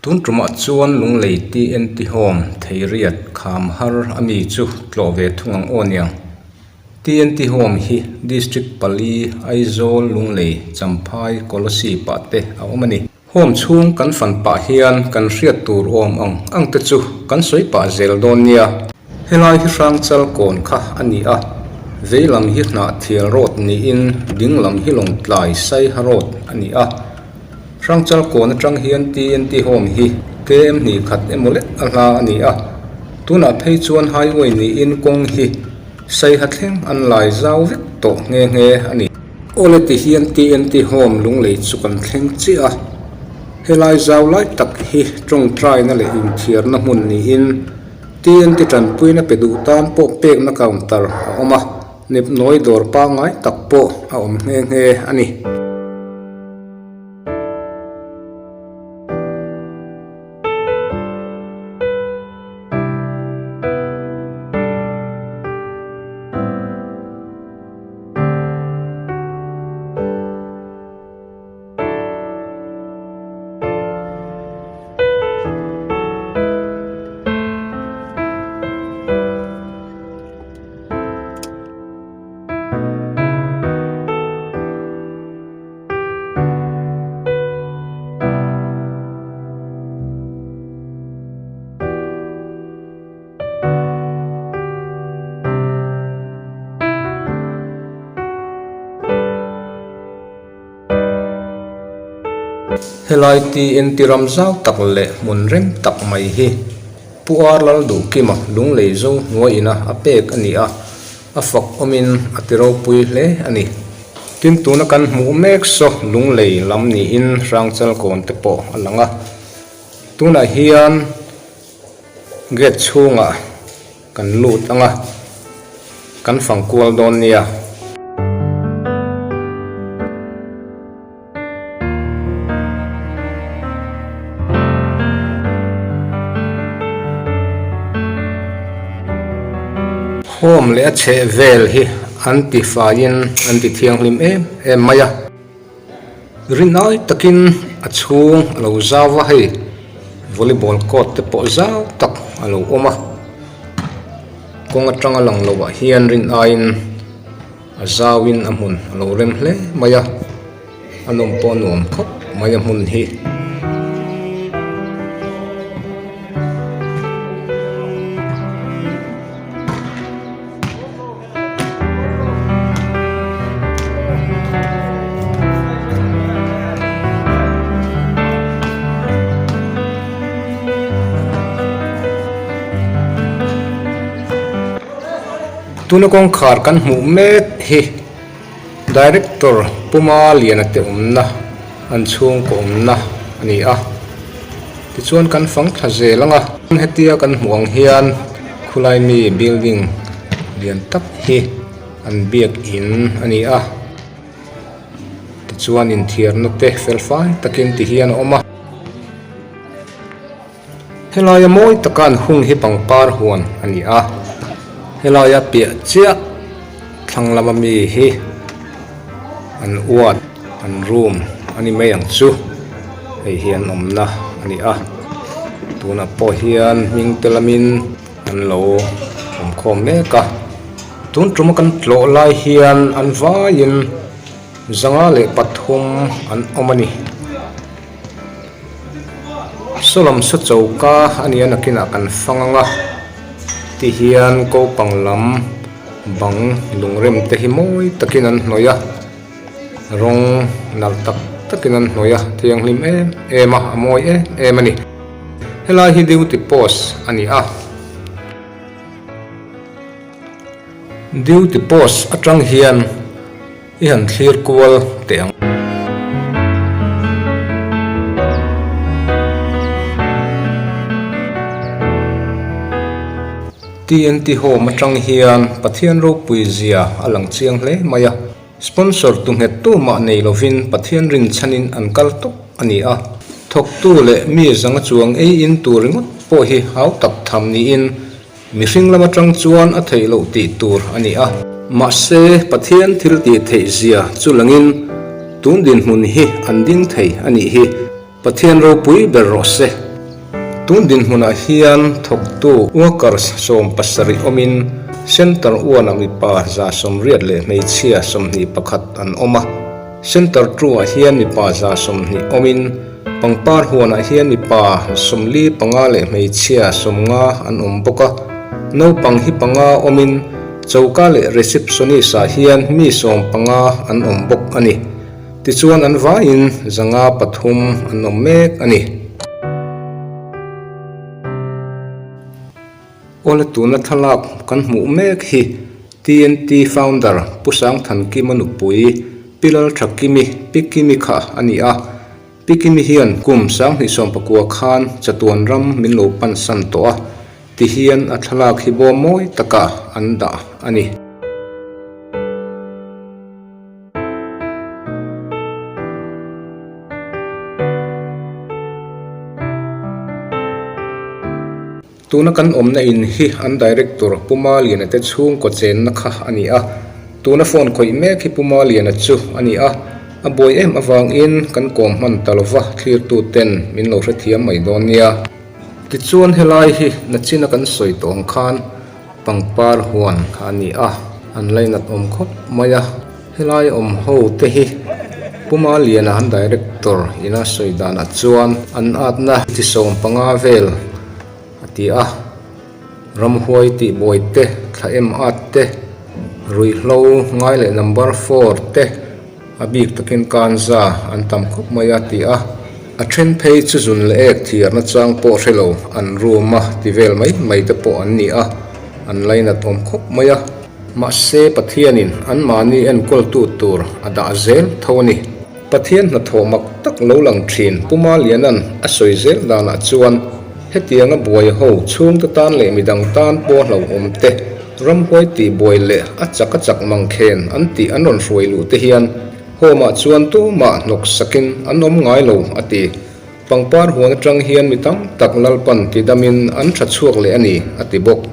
Tun tumah chuan Lunglei TNT Home Theiriat kham har a mi chu tlawh ve thung ang aw niang. TNT Home hi District pali Aizawl, Lunglei, Champhai, Kolasib ah te a awm a ni. Home chhung kan fan pah hian kan hriat tur awm ang ang te chu kan sawi pah zel dawn nia. Helai hi Hrangchal kawn kha a ni a, vei lam hi Hnahthial Road niin ding lam hi Lawngtlai Saiha Road a ni a. Hrangchal kawn atang hian TNT Home hi KM hnih khat emaw lek a hla a ni a, tunah phei chuan highway niin kawng hi Saiha thleng an lai zau vek tawh nghe nghe a ni. Awle ti hian TNT Home lunglei chu kan thleng chiah a, helai zau lai tak hi tawngtaina leh inthiarna hmun niin TNT tanpuina pe duh tan pawh pekna counter a awm a, nepnawi dawr pangngai tak pawh a awm nghe nghe a ni. Helai TNT ram zau tak leh hmun rem tak mai hi Pu Ar Lalduhkima Lunglei zo hnuai ina a pek a ni a, a fak awmin a ti ropui hle a ni. Tin tuna kan hmuh mek saw Lunglei lam niin Hrangchal kawn te pawh a lang a, tunah hian Gate chhungah kan lut ang a, kan fang kual dawn nia. Home leh a chheh vel hi an ti faiin an ti thianghlim em em mai a. Rinai takin a chhung a lo zau a hei volleyball court te pawh zau tak a lo awm a kawng atanga lang loh ah hian rin aiin a zau in a hmun a lo rem hle mai a a nawm pawh a nuam khawp mai a hmun hi. Tuna kawngkhar kan hmuh mek hi Director Puma Liana te awmna an chhungkaw awmna a ni a tichuan kan fang thla zel ang a hetia kan hmuh ang hian khulai mi building lian tak hi an biak in a ni a tichuan inthiarna te fel fai takin ti hian a awm a helaia mawi taka an hung hi pangpar huan a ni a helaia piah chiah thlang lama mi hi an uat an room a ni mai ang chu hei hi an awmna a ni a tunah pawh hian hming te lamin. An lo awm khawm mek a, tun tuma kan tlawh lai hian an vaiin 503 an awm a ni. Sawlam saw choka a nia nakinah kan fang ang a, ti hian kopang lam bang lungrem te hi mawi takin an hnawih a, rawng nalh tak takin an hnawih a, thianghlim em em a, a mawi em em a ni. Helai hi duty post a ni a. Duty post atang hian i han thlir kual teh ang. TNT Home atang hian Pathian ropui zia a lang chiang hle mai a. Sponsor tu nghet tu mah nei lovin Pathian rinchhanin an kal tawp a ni a. Thawktu leh mi zanga chuang ei in tur ringawt pawh hi hau tak tham niin mihring lam atang chuan a theih loh tih tur a ni a. Mahse, Pathian thil tih theih zia chu langin tun dinhmun hi an ding thei a nih hi. Pathian ropui ber rawh se. Tun dinhmunah hian thawktu workers 70 awmin Centre uanah mipa 180 leh hmeichhia 21 an awm a. Centre two ah hian mipa 20 awmin pangpar huanah hian mipa 45 leh hmeichhia 50 an awm bawk a. Naupang hi panga awmin choka leh receptionist ah hian mi 15 an awm bawk a ni. Tichuan an vaiin 103 an awm mek a ni. Awle tuna thlalak kan hmuh mek hi TNT founder Pu Sangthankima nupui Pi Lalthakimi, Pi Kimi kha a ni a. Pi Kimi hian kum 2019 khan chatuan ram min lo pansan tawh a, tihian a thlalak hi bawm mawi takah an dah a ni. Tuna kan awmna in hi an Director Pu Maliana te chhungkaw chenna kha a ni a, tuna phone khawih mek hi Pu Maliana chu a ni a, a buai em avangin kan kawm hman ta lova thlirtu ten min lo hrethiam mai dawn nia. Tichuan helai hi nachina kan sawi tawh ang khan pangpar huan kha a ni a, an lainat awm khawp mai a, helai awm ho te hi Pu Maliana an Director ina sawi danah chuan an atna chi 15 vel a ti a, ramhuai tih buai te, thla em at te, ruihhlo ngai leh number four te a bik takin kanza an tam khawp mai a ti a, a then phei chu zun leh ek thiarna chang pawh hre lo an room a ti vel mai mai te pawh an ni a, an lainat awm khawp mai a. Mahse Pathianin anmahni enkawltu tur a dah zel tho a ni. Pathian hnathawh mak tak lo lang thin Pu Maliana'n a sawi zel danah chuan hetianga buai ho chhungte tan leh midang tan pawh hlauhawm te, ramhuai tih buai leh a chak a chak mangkhen an tih an rawn hruai luh te hian home ah chuan tumah hnawk sakin an awm ngai lo a ti. Pangpar huan atang hian mi tam tak Lalpan tidamin an tha chhuak leh a ni a ti bawk.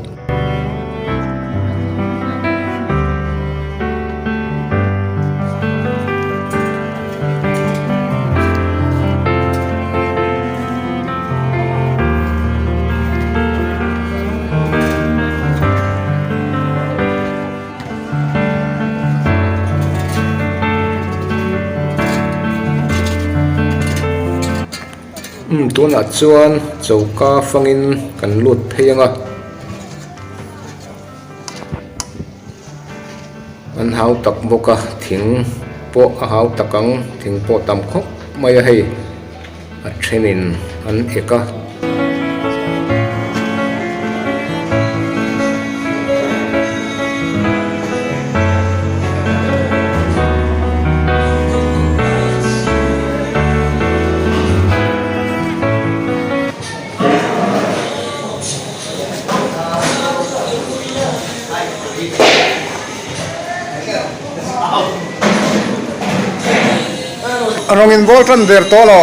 Umm tunah chuan choka fangin kan lut phei ang a an hau tak bawk a thing pawh a hau tak ang thing pawh tam khawp mai a hei. A thenin an ek a. A rawng in bawl tan der tawh lo.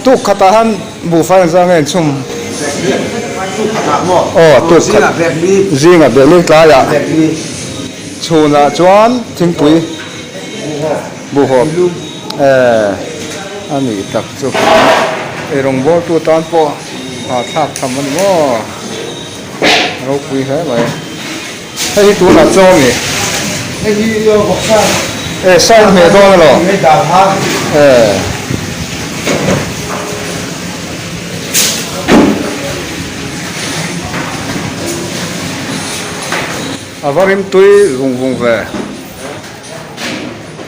Tuk khatah han buhfai ang zang nge inchhum? Aw tuk khat zingah bek li tlaiah chhunah chuan thingpui buhhawp a nih tak chu eirawng bawltu tan pawh hahthlak tham a ni maw. Ropui hle mai. Hei hi tunah chaw nge? Hei hi vawksa. E sa in hmeh dawn elaw? Hei dal ha. E. A va rim tui vung vung ve.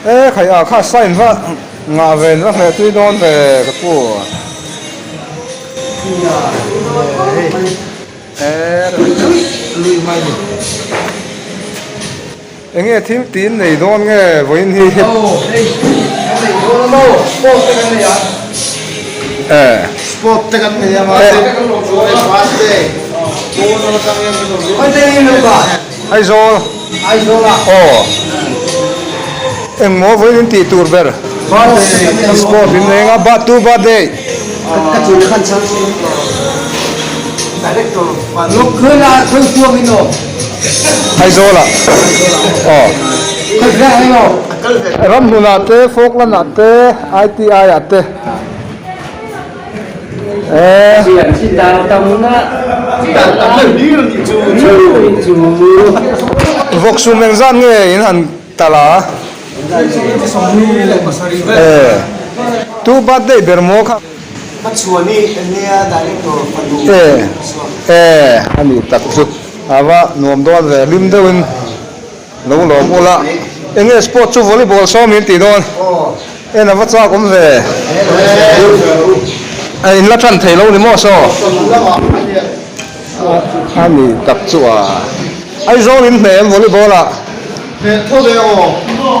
E khai ah kha sa in va ngah ve in va hmeh tui dawn ve ka pu. Enge thil tin nei dawn nge vawiin hi Sport te kan nei a Aizawl aw engmaw vawiin in tih tur ber sport in nei anga ba tu birthday Aizawl ah aw. Ramhlunah te, Falkland ah te, ITI ah te. Vawksum engzat nge in han talh a? Tu birthday ber maw kha? E a nih tak chu a va nuam dawn ve hlim deuhin lo lawm ula enge sport chu volleyball sawm in tih dawn en a va chak awm ve a in la tan thei lo ni maw saw a nih tak chu a Aizawl in hneh em volleyball ah Hneh tho ve aw.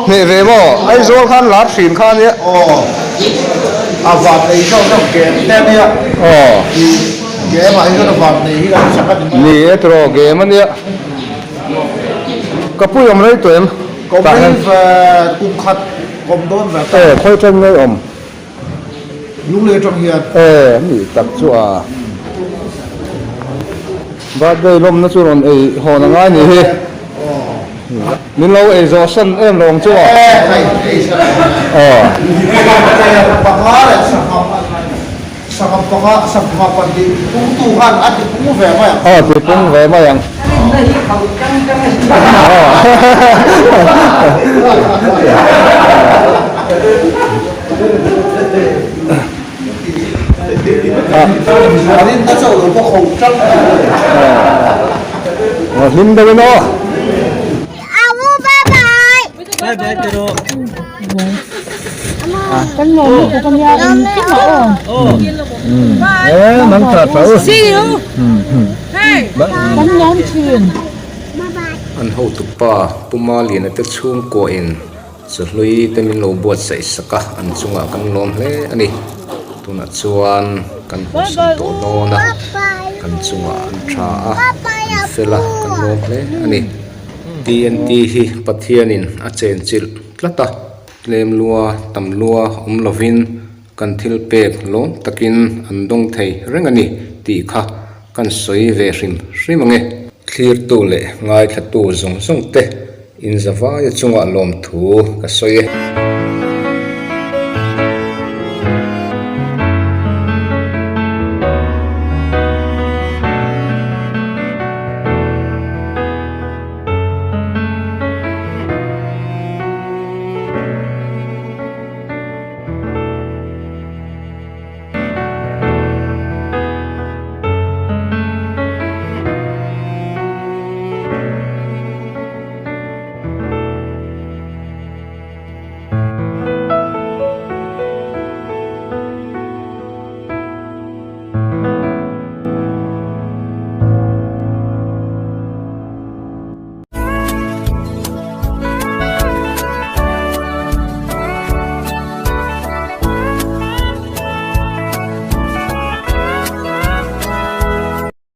Hneh ve maw? Aizawl khan lar hrin kha ania. Aw. A van nei hreuh hreuh game te ania. Aw. Game ah hi chuan a van nei hi kan chak a ni mai a. Ni e tiraw game ania. Ka pui awm rei tawh em? Ka awm rei ve kum khat ka awm dawn ve ta. E khawi ṭan ngei awm? Lunglei aṭang hian. E ni tak chu a. Birthday lawmna chu rawn ei hawn a ngai ni hi. Min lo ei zawh san em lo ang chu a. Aw. Aw ti pung ve mai ang. Aw hlim deuh in aw. An hotupa Pu Maliana te chhungkuahin Chahlui te min lo buatsaih sak a, an chungah kan lawm hle a ni. Tunah chuan kan hawsan tawh dawn a, kan chungah an tha a, an fel a, kan lawm hle a ni. TNT hi Pathianin a chenchilh tlat a, tlem lua tam lua awm lovin kan thil pek lawm takin an dawng thei reng a ni tih kha kan sawi ve hrim hrim ang e. Thlirtu leh ngaithlatu zawng zawng te inzavaia chungah lawmthu ka sawi e.